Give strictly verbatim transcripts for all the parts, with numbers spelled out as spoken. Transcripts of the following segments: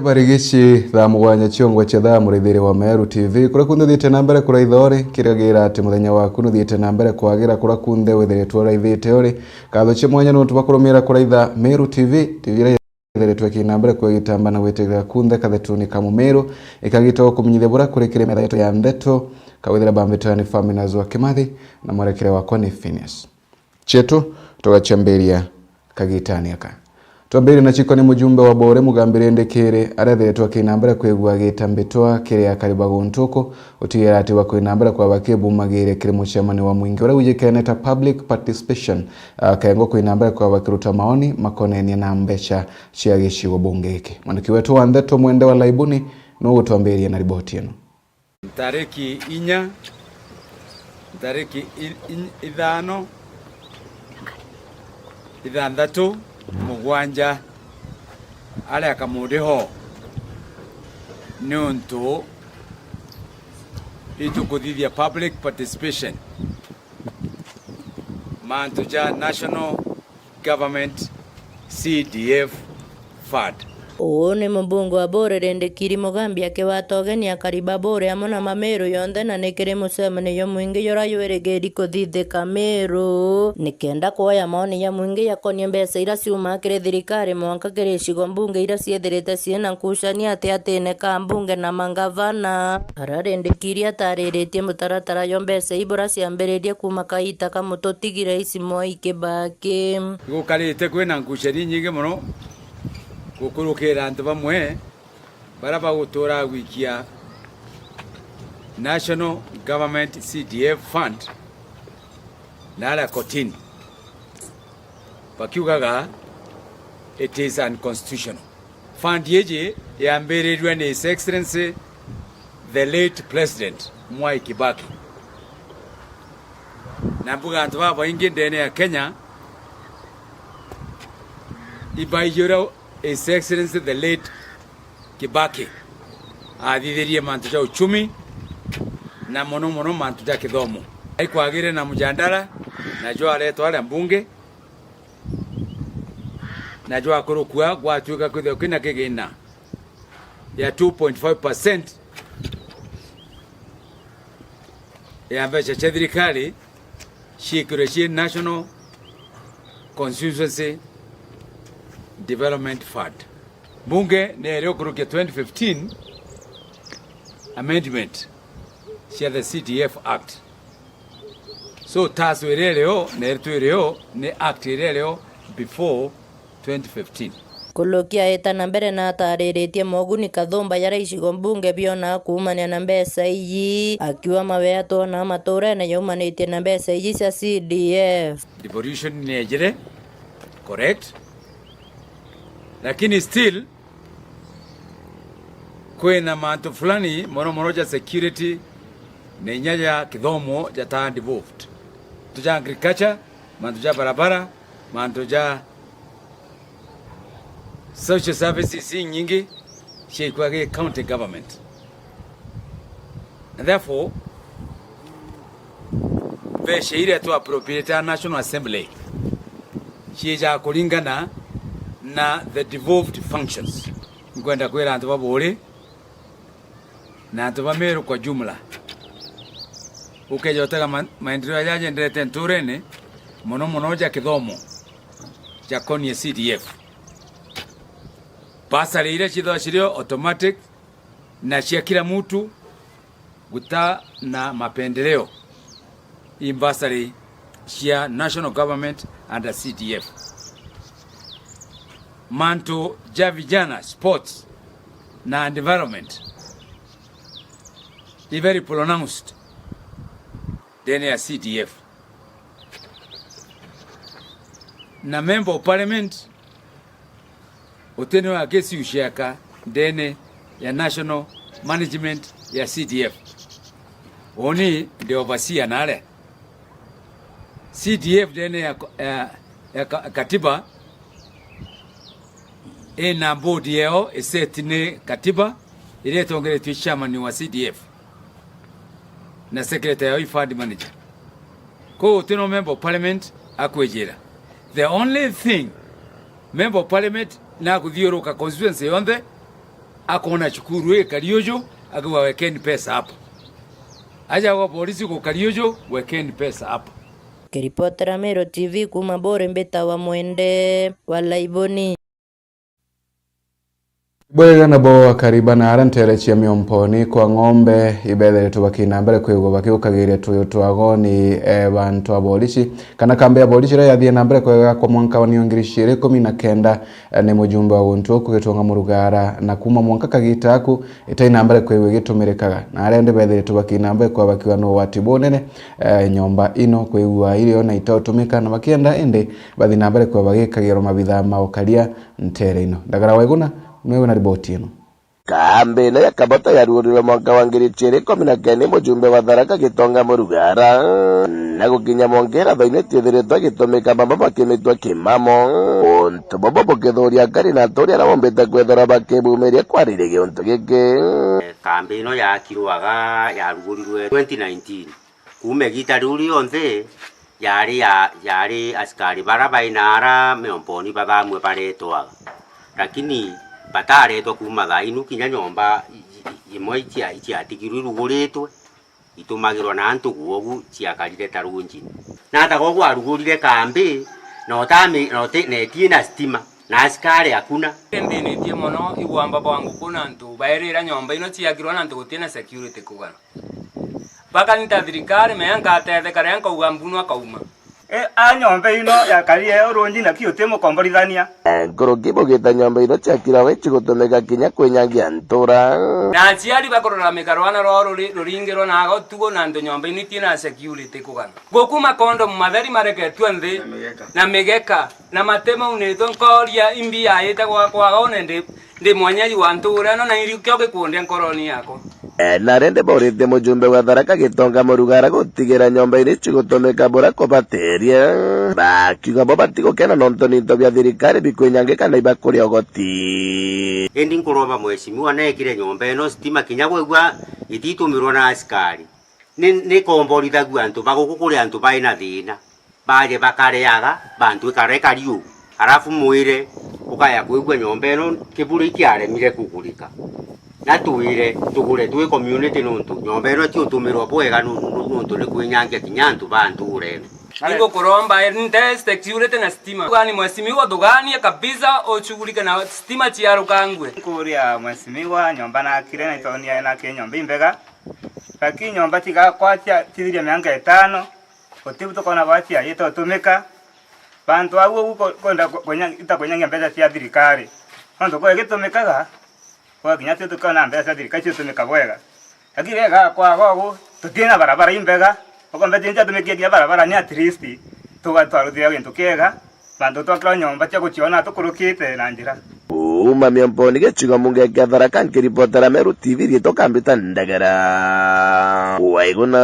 Barigici thaa mugwanja ciongwa cia thaa, muraithiri wa Meru T V, kuria kunthe uthiite na mbere kuraitha uri, kirigagira ati muthenya waku nuthiite na mbere kwagira kuria kunthe withiritwe uraithite uri. Nkatho cia mwanya nontu bwa kurumira kuraitha Meru T V, T V iria ithiritwe ki na mbere kwigitamba na gwitigira kunthe kathetuni ka Mumiru, ikagita gukumenyithia buria kuri kiri metha yetu ya ndeto, kawithira bambitwe ni Faminas wa Kimathi, na mwerekere wakwa ni Phineas Chetu. Tugacambiria kagitani aka. Twambirie na ciko ni mujumbe wa Bore Mugambi Rindikiri, aria ethiritwe aki na mbere kwigua agita mbitwa kiri akari ba guntu uku, utigira ati bakwi na mbere kwaba kibumagire kiri mucemani wa mwingi uria wijikene ta public participation, a, kengwa kwi na mbere kwaba kiruta maoni makonenie na mbeca cia gicigo bunge giki. Mwandiki wetu wa ndeto Mwende wa Laibuni nugutwambiria na riboti ino. Ntariki inya, ntariki i-, i-, ithano, ithanthatu, mugwanja, aria kamudiho, niuntu itukuthithia public participation mantu ja National Government C D F fund. Uu ni mubunge wa Bore Rindikiri Mugambi akiwata ugeni akari ba Bore amwe na Mamiru yonthe, na ni kiri mucemanio jwa mwingi juria jwirigiri kuthithika Miru, nikenda kwoya maoni ja mwingi jakonie mbeca iria ciumaa kiri thirikari mwanka kiri icigo mbunge iria ciithirite ciina nkucania atiatine ka mbunge na mangavana. Aria Rindikiri atariritie mutaratara jwa mbeca ii buria ciambiririe kuuma kaita ka mututigire Rais Mwai Kibaki. Gukarite kwina ngucanio inyingi mono gukurukira antu bamwe baria bagutura gwikia National Government C D F fund na aria kotini, bakiugaga it is unconstitutional. Fund iji yambirirwe ni His Excellency the late President Mwai Kibaki. Na mbuga antu babaingi ndene ya Kenya ibaiji uria His Excellency the late Kibaki athithirie mantu ja uchumi, na mono mono mantu ja kithomo. Aikwagire na mujandara, na jwaretwa aria mbunge, na jwakurukua gwatuika kwithirwa kwina kigina ya two point five percent ya mbeca cia thirikari ciikirwe cii National Constituency Development Fund. Mbunge ni eri ukurukia twenty fifteen amendment cia the C D F Act. So, tax iria irio na iri twiriyo ni act iria irio before twenty fifteen. Kuluki aita na mbere na atariritie moguni kathumba jaria icigo mbunge biona kuumania na mbeca iji, akiuga mawe atwona maturene jaumanitie na mbeca iji cia C D F. Devolution ni ejire, correct, lakini still kwina mantu fulani mono mono ja security na inya ja kithomo jataa devolved. Mantu ja agriculture, mantu ja barabara, mantu ja social services inyingi ciaikwa gi county government. And therefore, mbeca iria tu appropriate a National Assembly ciija kuringana na the devolved functions. Nkwenda kwira antu ba Buuri na antu ba Meru kwa jumla, ukeja utega ma-, maendeleo jaja jaenderete nturene, mono mono ja kithomo jakonie C D F. Bursary iria ciithagwa cirio automatic na cia kila mtu guta na mapendeleo. Ii bursary cia national government under C D F. Mantu ja vijana, sports na environment i very pronounced ndene ya C D F. Na member of parliament utene wa giciu ciaka ndene ya national management ya C D F. Uni ndi overseer nare. C D F ndene ya, ya, ya ka-, katiba ina board yao iseti ni katiba iria itongeretio chairman wa C D F na secretary yao i fund manager. Kou utino member of parliament akwijira. The only thing member of parliament nakuthiuruka constituency yonthe Akona cukuru ii kari uju, akiuga, "Wekeni pesa hapo." Aja kwa polisi gukari uju, "Wekeni pesa hapo." Kiripotera Meru T V kuuma Buuri, mbitawa Mwende wa Laiboni. Bwega nabo akari bana ara nteere cia miomponi kwa ng'ombe ibethiritwe bakina mbere kwigwa bakiukagiria tuyu twa agoni, eh, bantu a borici, kana kambi ya borici iria yathie na mbere kwega kwa mwanka wa niyo ngiri ciiri ikumi na kenda, eh, ni mujumbe wa guntu uku Gitonga Murugara, na kuuma mwanka kagita aku itai na mbere kwigwa igitumirikaga, na aria ndi bethiritwe bakina mbere kwa bakiwa na ugwati bunene, eh, nyomba ino kwigwa irio na itautumika, na bakienda indi bathi na mbere kwa bagikagirwa mabithaa ma ukaria nteere ino. Ndagara Waiguna niwe wina riboti ino. Kambi ino ya Kabota yarugurirwe mwanka wa ngiri ciiri ikumi na kenda ni mujumbe wa Tharaka Gitonga Murugara, na gukinya mwanka iratho-ini itiithiritwe igitumika, bamwe bakimitua kimamo. Untu bubu bukithuria akari na aturi aria bombite kwithirwa bakibumiria kwariria giuntu giki. Kambi ino yaakirwaga yarugurirwe twenty nineteen. Kuuma igiita riu rionthe, yaari ya, yaari asikari bara bai na ara miomponi bathamue baretwaga. Lakini bataretwa kuuma thaa inu kinya nyomba i-, i-, imwe icia-, iciatigirwe iruguritwe, itumagirwa na antu gwogu ciakarire ta runjini. Na ata gwogu arugurire kambi, na utami-, na uti-, na itina stima, na asikari akuna. Nthinitie mono igwamba bwa nguku na antu bairira nyomba ino ciakirwa na antu gutina security kugana. Bakanita thirikari, mea nkatetheka, ria nkauga mbunu akauma. E, a nyomba ino yakarie urunji, naki uti mukomborithania. Nkuruki bugita nyomba ino ciakiragwa icigutumika kinya kwinyangia ntura. Na aciari bakurora mikarwana rwao ruri-, ruringirwa na aga utugo na antu nyomba ino itina security kugana. Gukuma condom matheri mareketue nthi. Na migeka. Na migeka. Na mate maunitwe, nkooria imbi yaite gwakwa aga une ndi, ndi mwenyeji wa ntuura ino, na irio kio gikundia nkoroni yakwa. E, na rindi booritie mujumbe wa Tharaka Gitonga Murugara gutigira nyomba iria icigutumika bura kubatiria, bakiuga bo batigukena nontu ni into bia thirikari bikwinyangika na ibakuria ugoti. Indi nkuromba mheshimiwa neekire nyomba ino stima kinya gwigua ititumirwa na asikari. Ni, ni komborithagua antu ba guku kuri antu bai na thiina. Baje bakareaga, bantu ikara ikari uu. Arafu mwire, ukaya kwigua nyomba ino kiburi ikiaremire kugurika. Na twire, tugure twi community nontu nyomba ino tiutumirwa bwega nu-, nu-, nontu ni kwinyangia kinya antu ba ntuura ino. Ningukuromba, nte security na stima. Ugani mheshimiwa, tuganie kabisa, ushughulike na stima ciarukangue. Nkuria mheshimiwa, nyomba nakire na itoni ya nakire nyomba imbega. Lakini nyomba cigakwa cia-, cithiria miaka itano, gutibu tukona bwa ciaite utumika. Bantu au ugu ku-, kwenda ku-, kunya-, ita kunyangia mbeca cia thirikari. Nontu kwa igitumikaga, kwa kinya tio tukona mbeca cia thirikari ciutumika bwega. Lakini rega kwaga ugu, tutina barabara imbega. Ukombe tinja tumikie kinya barabara ni at least tugatwaruthiria gintu kiega. Bantu twakirwa nyomba cia guciona tukurukite na njira. Kuuma Miomponi gicigo mbunge kia Tharaka, nkiripotera Meru T V, riitwa Kambita Ndagara. Waiguna.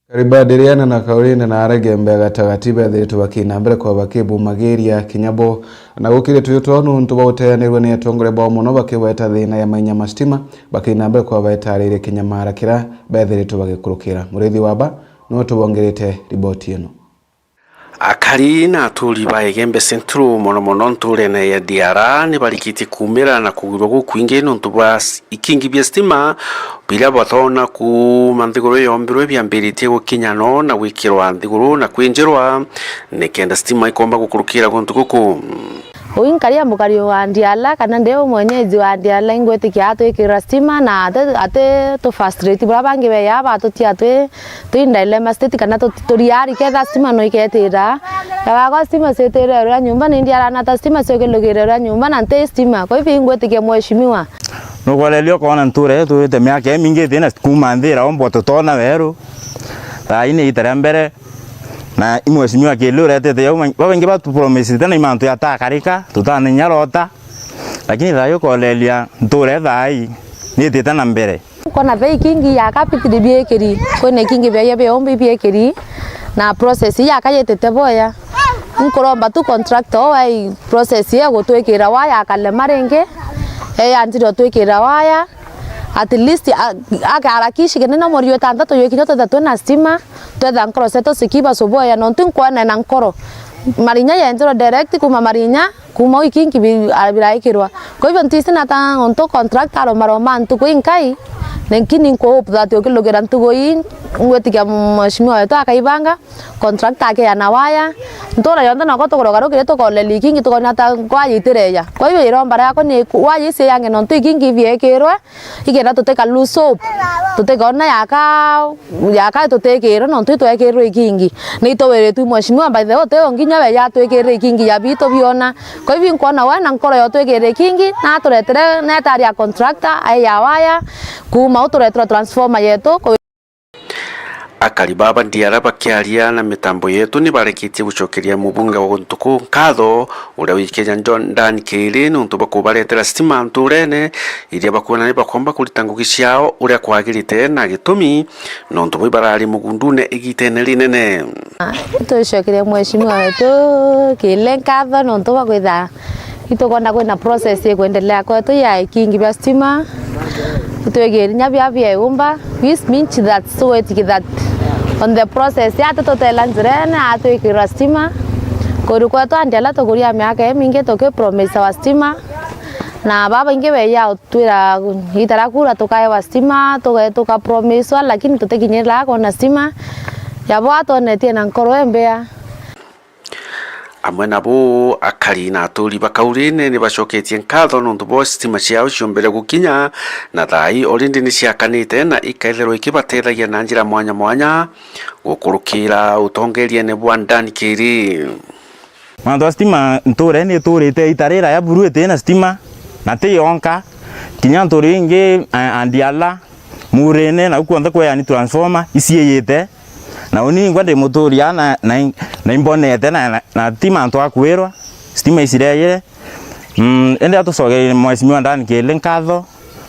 Karibadiriana na Kaurine na Aregembe gatagati bethiritwe bakina mbere kwa bakibumagiria kinya bo na gukiri tuyu twao nuntu bwa guteanirua ni atongoria bao mono bakigweta thiina ya mainya ma stima, bakina mbere kwa baetaririe kinya mara kira bethiritwe bagikurukira. Murithi wa ba niwe tubongerete riboti ino. Akari na aturi ba Igembe Central, mono mono nturene ya Diara, ni barikitie kuumira na kugwirwa gukwingi nontu bwa s-, ikingi bia stima biria batoona kuuma nthiguru yombirwe biambiritie gukinya no na gwikirwa nthiguru na kwinjirwa, nikenda stima ikomba gukurukira guntu guku. Uu inkari ya mukari wa Ndiala, kana ndi u mwenyeji wa Ndiala, ingwitikia atwikirira stima na ati, ati tu frustrate buria bangi beyaa batutia twi, twi in dilemma state, kana tu, turiari kethira stima no iketira. Gagakwa stima ciitire uria nyumba, ni Ndiala nata stima ciukilugire uria nyumba, na nti stima. Kwa hivyo ingwitikia mheshimiwa. Nukwelelia ukoona ntuura ii tuite miaka imingi itina kuuma nthira ombo tutoona weru. Thaa ii ni iita ria mbere. Na i mheshimiwa Kili uretete jau, babaingi batupromisite na i mantu jatakarika, tutanenya rota. Lakini thayu ukolelia ntuura ii thaai nitite na mbere. Ukona ve ikingi ya capital biekiri, kwina ikingi biaia biombi biekiri, na process ii yakayitite boya. Nkuromba tu contractor oe process ii egutwikira waya akalema ringi, eyanjire utwikira waya. At least, a-, akarakishi kenda na mweri wa itantatu jwikinya twetha twina stima, twetha nkoro cietu cikiba cuboya, nontu nkwona na nkoro. Marinya yenjirwe direct kuuma Marinya, kuuma u ikingi bi-, a, biraikirwa. Kwa hivyo ntisi nata untu contractor aromaroma ntuku inkai, lakini nku hope that ukilugira ntuku ii, ngwitikia mheshimiwa wetu akaibanga, contractor akeana waya, ntura yonthe noko tukurogarukire tukorera ikingi tukoona ta waya itireja. Kwa hivyo iromba riakwa ni ku-, waya iciange nontu ikingi ibiekirwe, ikenda tutika lose hope, tutikona yaka, yaka tutikirwe nontu itwekirwe ikingi. Ni itwiritwe mheshimiwa, by the way, uti unginya we yatwikirire ikingi ya bitu biona. Kwa hivyo nkwona we na nkoro yotwikirire ikingi, na aturetere netari ya contractor, ai ya waya, kuuma u tureterwa transformer yetu. Akari baba Ndiara bakiaria na mitambo yetu ni barekitie gucokeria mubunge wa guntu kuu nkatho, uria wi Kenya John Dan Kiiri, niuntu bwa kubaretera stima nturene iria bakwona ni bakomba kurita ngugi ciao uria kwagirite na gitumi, niuntu bau barari mugundune igitene rinene. Twicokeria mheshimiwa wetu Kiiri nkatho niuntu bwa kwitha itukwenda kwina process ikwendelea kwetu ya ikingi bia stima, itwikiri nya bia bia iumba, which means that, so it that on the process, ati tutela njirene, atwikira stima. Kuri kwetu andi ala tukuria miaka imingi tukipromisawa stima, na babaingi beya utwira itara kura tukaewa stima, tuka-, tukapromiswa, lakini tutikinyirira kwona stima. Yabo atwonetie na nkoro imbea. Amwe nabo, akari na aturi ba Kaurine ni bacoketie nkatho nontu bwa sitima ciao ciombere gukinya, na thaa ii already ni ciakanite na ikaithirwa ikibatethagia na njira mwanya mwanya gukurukira utongeriene bwa Dan Kiiri. Mantu a stima nture ni iturite ita riraya buru iti na stima, na ti yonka, kinya nturi ingi, a-, Andiala, Murine, nau kwonthe kweani transformer iciiyite, na uni ingwa ndi muturia na, na, na imbonete na, na, na ti mantu a kwirwa, stima icireyire. Mm, indi atucokerie Mheshimiwa Dan Kiiri nkatho,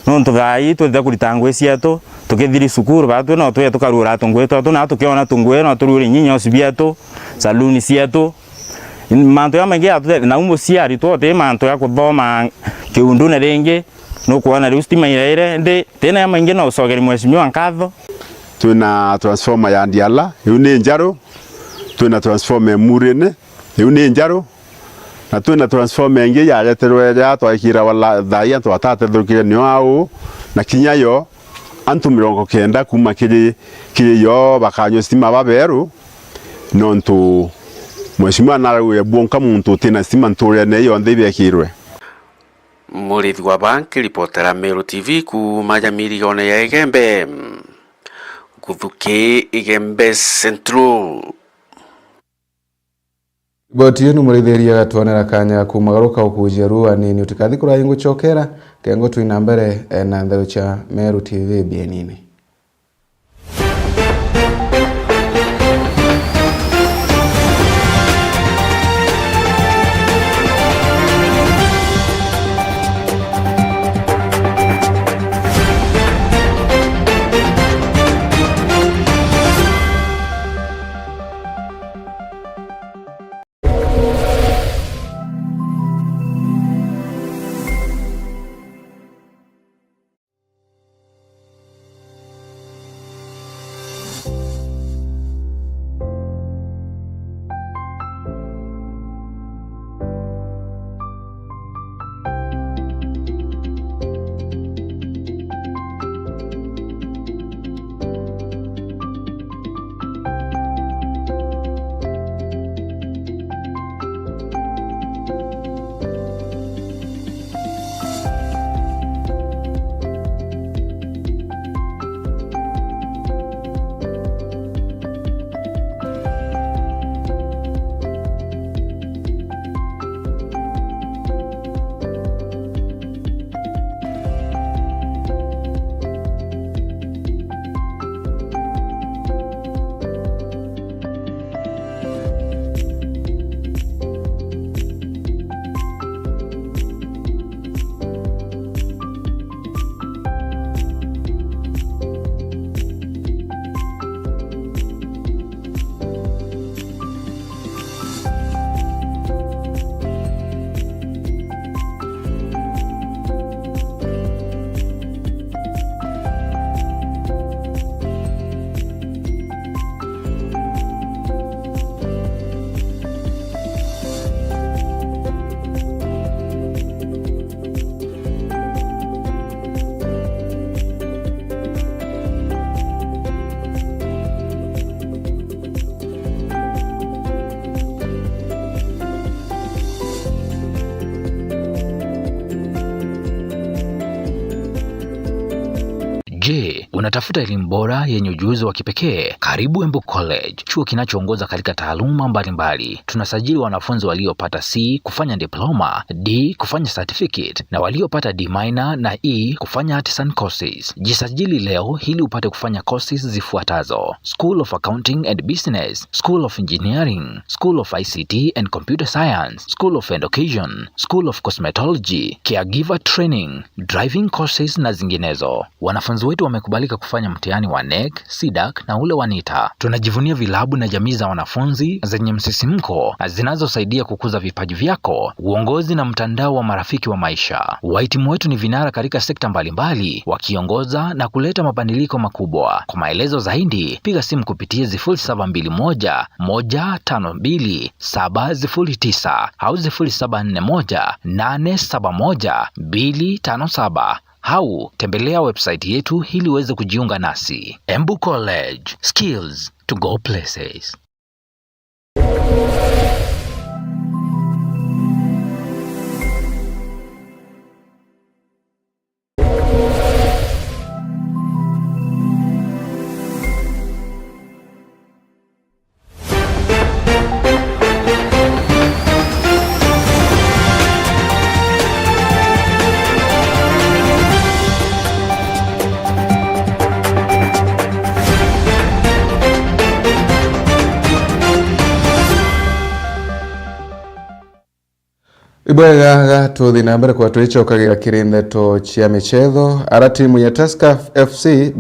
nontu thaa ii twithire kurita ngugi cietu, tukithiri cukuru, batwi no twi tukarura tungugi twetu, na tukiona tungugi no turure nyinya oci bietu, saluni cietu. Mantu jamaingi jatuthe-, nau muciari twote mantu ja kuthoma kiundune ringi, nukwona riu stima iraire, indi tina jamaingi no ucokerie Mheshimiwa nkatho. Twina transformer ya Ndiala, iu ni njaru, twina transformer ya Murine, iu ni njaru, na twina transformer ingi yareterwe riria twaikira wala thaa ii antu batatethurukire nio au, na kinya yo antu mirongo kenda kuuma kiri, kiri yo bakanyua stima baberu, nontu Mheshimiwa naraugire bwonka muntu utina stima nturene ii yonthe ibekirwe. Murithi wa Bank, ripotera Meru T V kuuma Jamirigone ya Igembe. Guthuki Igembe Central. Riboti yenu, Murithi Eria agatwonera kanya ga kumagaruka ukujia ruu anini. Utikathi kuraya ngucokera, kengo twina mbere, eh, na ntheru cia Meru T V bienini. Je, unatafuta elimu bora yenye ujuzi wa kipekee? Karibu Embu College, chuo kinachoongoza katika taaluma mbalimbali. Tunasajili wanafunzi waliopata C kufanya diploma, D kufanya certificate, na waliopata D minor na E kufanya artisan courses. Jisajili leo ili upate kufanya courses zifuatazo: School of Accounting and Business, School of Engineering, School of I C T and Computer Science, School of Education, School of Cosmetology, Caregiver Training, Driving Courses na zinginezo. Wanafunzi wetu wamekubalika kufanya mtihani wa NEC, CDAC na ule wa NITA. Tunajivunia vilabu na jamii za wanafunzi zenye msisimko na zinazosaidia kukuza vipaji vyako. Uongozi na mtandao wa marafiki wa maisha. Wahitimu wetu ni vinara katika sekta mbalimbali, wakiongoza na kuleta mabadiliko makubwa. Kwa maelezo zaidi, piga simu kupitia sifuri saba mbili moja, moja tano mbili, saba sifuri tisa au sifuri saba nne moja, nane saba moja, mbili tano saba. Au tembelea website yetu ili uweze kujiunga nasi. Embu College, skills to go places. Ibwega ga tuthi na mbere kwa twicokagira kiri ndeto cia michetho. Ara timu ya Tusker F C